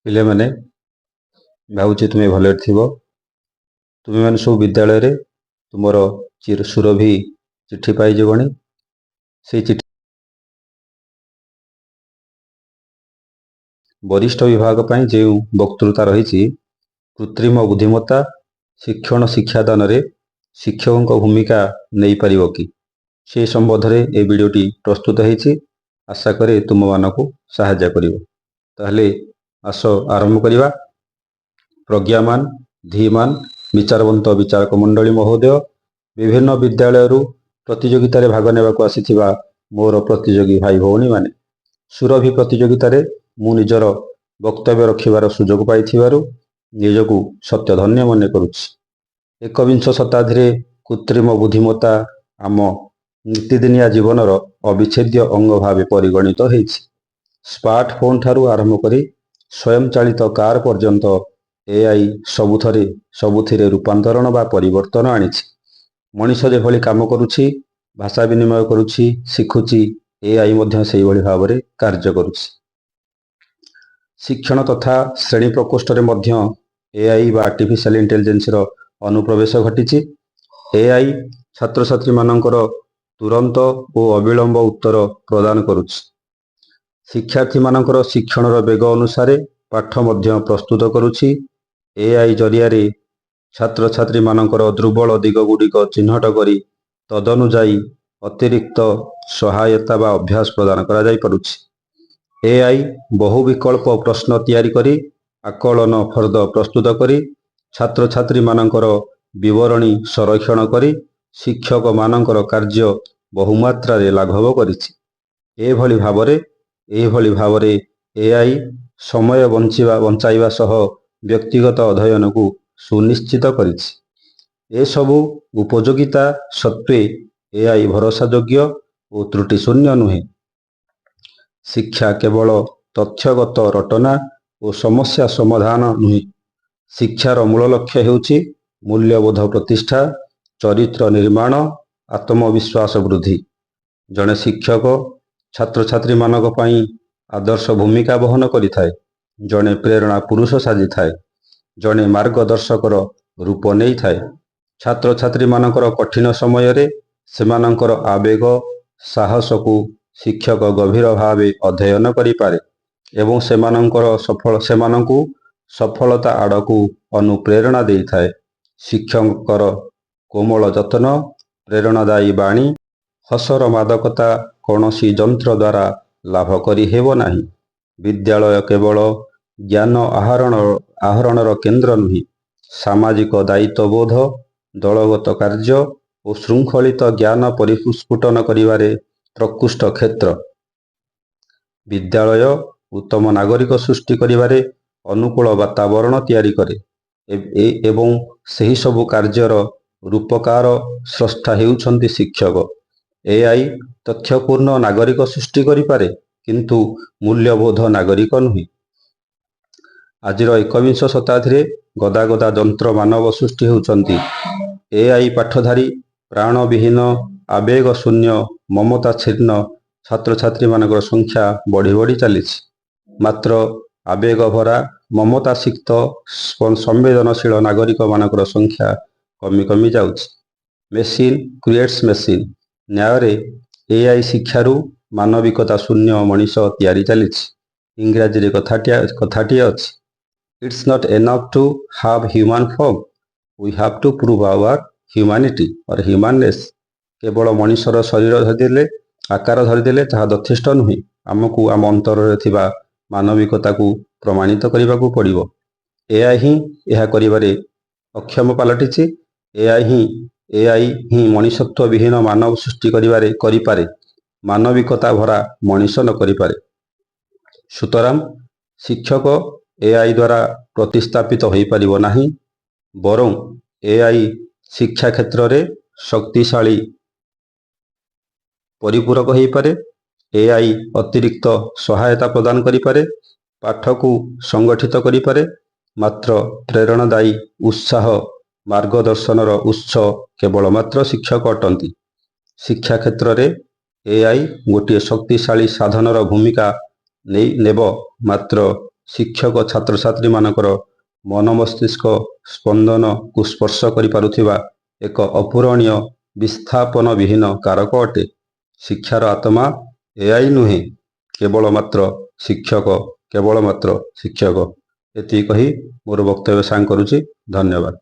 ପିଲାମାନେ, ଭାବୁଛି ତୁମେ ଭଲରେ ଥିବ। ତୁମେମାନେ ସବୁ ବିଦ୍ୟାଳୟରେ ତୁମର ଚିର ସୁରଭି ଚିଠି ପାଇଯିବଣି। ସେଇ ଚିଠି ବରିଷ୍ଠ ବିଭାଗ ପାଇଁ ଯେଉଁ ବକ୍ତୃତା ରହିଛି, କୃତ୍ରିମ ବୁଦ୍ଧିମତ୍ତା ଶିକ୍ଷଣ ଶିକ୍ଷାଦାନରେ ଶିକ୍ଷକଙ୍କ ଭୂମିକା ନେଇପାରିବ କି, ସେ ସମ୍ବନ୍ଧରେ ଏ ଭିଡ଼ିଓଟି ପ୍ରସ୍ତୁତ ହେଇଛି। ଆଶା କରେ ତୁମମାନଙ୍କୁ ସାହାଯ୍ୟ କରିବ। ତାହେଲେ ଆସ ଆରମ୍ଭ କରିବା। ପ୍ରଜ୍ଞାମାନ, ଧୀମାନ, ବିଚାରବନ୍ତ ବିଚାରକ ମଣ୍ଡଳୀ ମହୋଦୟ, ବିଭିନ୍ନ ବିଦ୍ୟାଳୟରୁ ପ୍ରତିଯୋଗିତାରେ ଭାଗ ନେବାକୁ ଆସିଥିବା ମୋର ପ୍ରତିଯୋଗୀ ଭାଇ ଭଉଣୀମାନେ, ସୁରଭି ପ୍ରତିଯୋଗିତାରେ ମୁଁ ନିଜର ବକ୍ତବ୍ୟ ରଖିବାର ସୁଯୋଗ ପାଇଥିବାରୁ ନିଜକୁ ସତ୍ୟଧନ୍ୟ ମନେ କରୁଛି। ଏକବିଂଶ ଶତାବ୍ଦୀରେ କୃତ୍ରିମ ବୁଦ୍ଧିମତ୍ତା ଆମ ନିତିଦିନିଆ ଜୀବନର ଅବିଚ୍ଛେଦ୍ୟ ଅଙ୍ଗ ଭାବେ ପରିଗଣିତ ହେଇଛି। ସ୍ମାର୍ଟଫୋନ୍ ଠାରୁ ଆରମ୍ଭ କରି ସ୍ୱୟଂଚାଳିତ କାର୍ ପର୍ଯ୍ୟନ୍ତ ଏଆଇ ସବୁଥରେ ସବୁଥିରେ ରୂପାନ୍ତରଣ ବା ପରିବର୍ତ୍ତନ ଆଣିଛି। ମଣିଷ ଯେଭଳି କାମ କରୁଛି, ଭାଷା ବିନିମୟ କରୁଛି, ଶିଖୁଛି, ଏଆଇ ମଧ୍ୟ ସେଇଭଳି ଭାବରେ କାର୍ଯ୍ୟ କରୁଛି। ଶିକ୍ଷଣ ତଥା ଶ୍ରେଣୀ ପ୍ରକୋଷ୍ଠରେ ମଧ୍ୟ ଏଆଇ ବା ଆର୍ଟିଫିସିଆଲ ଇଣ୍ଟେଲିଜେନ୍ସର ଅନୁପ୍ରବେଶ ଘଟିଛି। ଏଆଇ ଛାତ୍ରଛାତ୍ରୀମାନଙ୍କର ତୁରନ୍ତ ଓ ଅବିଳମ୍ବ ଉତ୍ତର ପ୍ରଦାନ କରୁଛି। ଶିକ୍ଷାର୍ଥୀମାନଙ୍କର ଶିକ୍ଷଣର ବେଗ ଅନୁସାରେ ପାଠ ମଧ୍ୟ ପ୍ରସ୍ତୁତ କରୁଛି। ଏଆଇ ଜରିଆରେ ଛାତ୍ରଛାତ୍ରୀମାନଙ୍କର ଦୁର୍ବଳ ଦିଗଗୁଡ଼ିକ ଚିହ୍ନଟ କରି ତଦନୁଯାୟୀ ଅତିରିକ୍ତ ସହାୟତା ବା ଅଭ୍ୟାସ ପ୍ରଦାନ କରାଯାଇପାରୁଛି। ଏଆଇ ବହୁ ବିକଳ୍ପ ପ୍ରଶ୍ନ ତିଆରି କରି, ଆକଳନ ଫର୍ଦ୍ଦ ପ୍ରସ୍ତୁତ କରି, ଛାତ୍ରଛାତ୍ରୀମାନଙ୍କର ବିବରଣୀ ସଂରକ୍ଷଣ କରି ଶିକ୍ଷକମାନଙ୍କର କାର୍ଯ୍ୟ ବହୁମାତ୍ରାରେ ଲାଘବ କରିଛି। ଏଭଳି ଭାବରେ ଏଆଇ ସମୟ ବଞ୍ଚାଇବା ସହ ବ୍ୟକ୍ତିଗତ ଅଧ୍ୟୟନକୁ ସୁନିଶ୍ଚିତ କରିଛି। ଏସବୁ ଉପଯୋଗିତା ସତ୍ତ୍ୱେ ଏଆଇ ଭରସାଯୋଗ୍ୟ ଓ ତ୍ରୁଟିଶୂନ୍ୟ ନୁହେଁ। ଶିକ୍ଷା କେବଳ ତଥ୍ୟଗତ ରଟନା ଓ ସମସ୍ୟା ସମାଧାନ ନୁହେଁ। ଶିକ୍ଷାର ମୂଳ ଲକ୍ଷ୍ୟ ହେଉଛି ମୂଲ୍ୟବୋଧ ପ୍ରତିଷ୍ଠା, ଚରିତ୍ର ନିର୍ମାଣ, ଆତ୍ମବିଶ୍ୱାସ ବୃଦ୍ଧି। ଜଣେ ଶିକ୍ଷକ ଛାତ୍ରଛାତ୍ରୀମାନଙ୍କ ପାଇଁ ଆଦର୍ଶ ଭୂମିକା ବହନ କରିଥାଏ। ଜଣେ ପ୍ରେରଣା ପୁରୁଷ ସାଜିଥାଏ। ଜଣେ ମାର୍ଗଦର୍ଶକର ରୂପ ନେଇଥାଏ। ଛାତ୍ରଛାତ୍ରୀମାନଙ୍କର କଠିନ ସମୟରେ ସେମାନଙ୍କର ଆବେଗ, ସାହସକୁ ଶିକ୍ଷକ ଗଭୀର ଭାବେ ଅଧ୍ୟୟନ କରିପାରେ ଏବଂ ସେମାନଙ୍କୁ ସଫଳତା ଆଡ଼କୁ ଅନୁପ୍ରେରଣା ଦେଇଥାଏ। ଶିକ୍ଷକଙ୍କର କୋମଳ ଯତ୍ନ, ପ୍ରେରଣାଦାୟୀ ବାଣୀ, ହସର ମାଦକତା କୌଣସି ଯନ୍ତ୍ର ଦ୍ୱାରା ଲାଭ କରିହେବ ନାହିଁ। ବିଦ୍ୟାଳୟ କେବଳ ଜ୍ଞାନ ଆହରଣର କେନ୍ଦ୍ର ନୁହେଁ, ସାମାଜିକ ଦାୟିତ୍ୱବୋଧ, ଦଳଗତ କାର୍ଯ୍ୟ ଓ ଶୃଙ୍ଖଳିତ ଜ୍ଞାନ ପରିସ୍ଫୁଟନ କରିବାରେ ପ୍ରକୃଷ୍ଟ କ୍ଷେତ୍ର। ବିଦ୍ୟାଳୟ ଉତ୍ତମ ନାଗରିକ ସୃଷ୍ଟି କରିବାରେ ଅନୁକୂଳ ବାତାବରଣ ତିଆରି କରେ ଏବଂ ସେହି ସବୁ କାର୍ଯ୍ୟର ରୂପକାର ସ୍ରଷ୍ଟା ହେଉଛନ୍ତି ଶିକ୍ଷକ। ଏଆଇ ତଥ୍ୟପୂର୍ଣ୍ଣ ନାଗରିକ ସୃଷ୍ଟି କରିପାରେ, କିନ୍ତୁ ମୂଲ୍ୟବୋଧ ନାଗରିକ ନୁହେଁ। ଆଜିର ଏକବିଂଶ ଶତାବ୍ଦୀରେ ଗଦା ଗଦା ଯନ୍ତ୍ର ମାନବ ସୃଷ୍ଟି ହେଉଛନ୍ତି। ଏଆଇ ପାଠଧାରୀ, ପ୍ରାଣବିହୀନ, ଆବେଗ ଶୂନ୍ୟ, ମମତା ଛିନ୍ନ ଛାତ୍ରଛାତ୍ରୀମାନଙ୍କର ସଂଖ୍ୟା ବଢ଼ି ବଢ଼ି ଚାଲିଛି। ମାତ୍ର ଆବେଗ ଭରା, ମମତା ସିକ୍ତ, ସମ୍ବେଦନଶୀଳ ନାଗରିକମାନଙ୍କର ସଂଖ୍ୟା କମି କମି ଯାଉଛି। ମେସିନ୍ କ୍ରିଏଟ୍ସ ମେସିନ୍ ନ୍ୟାୟରେ ଏଆଇ ଶିକ୍ଷାରୁ ମାନବିକତା ଶୂନ୍ୟ ମଣିଷ ତିଆରି ଚାଲିଛି। ଇଂରାଜୀରେ କଥାଟିଏ ଅଛି, "It's not enough to have human form, we have to prove our humanity or humanness." କେବଳ ମଣିଷର ଶରୀର ଧରିଦେଲେ, ଆକାର ଧରିଦେଲେ ତାହା ଯଥେଷ୍ଟ ନୁହେଁ। ଆମକୁ ଆମ ଅନ୍ତରରେ ଥିବା ମାନବିକତାକୁ ପ୍ରମାଣିତ କରିବାକୁ ପଡ଼ିବ। ଏଆଇ ହିଁ ଏହା କରିବାରେ ଅକ୍ଷମ ପାଲଟିଛି। ଏଆଇ ହିଁ ମଣିଷତ୍ୱ ବିହୀନ ମାନବ ସୃଷ୍ଟି କରିପାରେ, ମାନବିକତା ଭରା ମଣିଷ ନ କରିପାରେ। ସୁତରାଂ ଶିକ୍ଷକ ଏଆଇ ଦ୍ୱାରା ପ୍ରତିସ୍ଥାପିତ ହୋଇପାରିବ ନାହିଁ, ବରଂ ଏଆଇ ଶିକ୍ଷା କ୍ଷେତ୍ରରେ ଶକ୍ତିଶାଳୀ ପରିପୂରକ ହୋଇପାରେ। ଏଆଇ ଅତିରିକ୍ତ ସହାୟତା ପ୍ରଦାନ କରିପାରେ, ପାଠକୁ ସଂଗଠିତ କରିପାରେ, ମାତ୍ର ପ୍ରେରଣାଦାୟୀ ଉତ୍ସାହ, ମାର୍ଗଦର୍ଶନର ଉତ୍ସ କେବଳ ମାତ୍ର ଶିକ୍ଷକ ଅଟନ୍ତି। ଶିକ୍ଷା କ୍ଷେତ୍ରରେ ଏଆଇ ଗୋଟିଏ ଶକ୍ତିଶାଳୀ ସାଧନର ଭୂମିକା ନେବ, ମାତ୍ର ଶିକ୍ଷକ ଛାତ୍ରଛାତ୍ରୀମାନଙ୍କର ମନ ମସ୍ତିଷ୍କ ସ୍ପନ୍ଦନକୁ ସ୍ପର୍ଶ କରିପାରୁଥିବା ଏକ ଅପୂରଣୀୟ ବିସ୍ଥାପନ ବିହୀନ କାରକ ଅଟେ। ଶିକ୍ଷାର ଆତ୍ମା ଏଆଇ ନୁହେଁ, କେବଳ ମାତ୍ର ଶିକ୍ଷକ, କେବଳ ମାତ୍ର ଶିକ୍ଷକ। ଏତିକି କହି ମୋର ବକ୍ତବ୍ୟ ସାଙ୍ଗ କରୁଛି। ଧନ୍ୟବାଦ।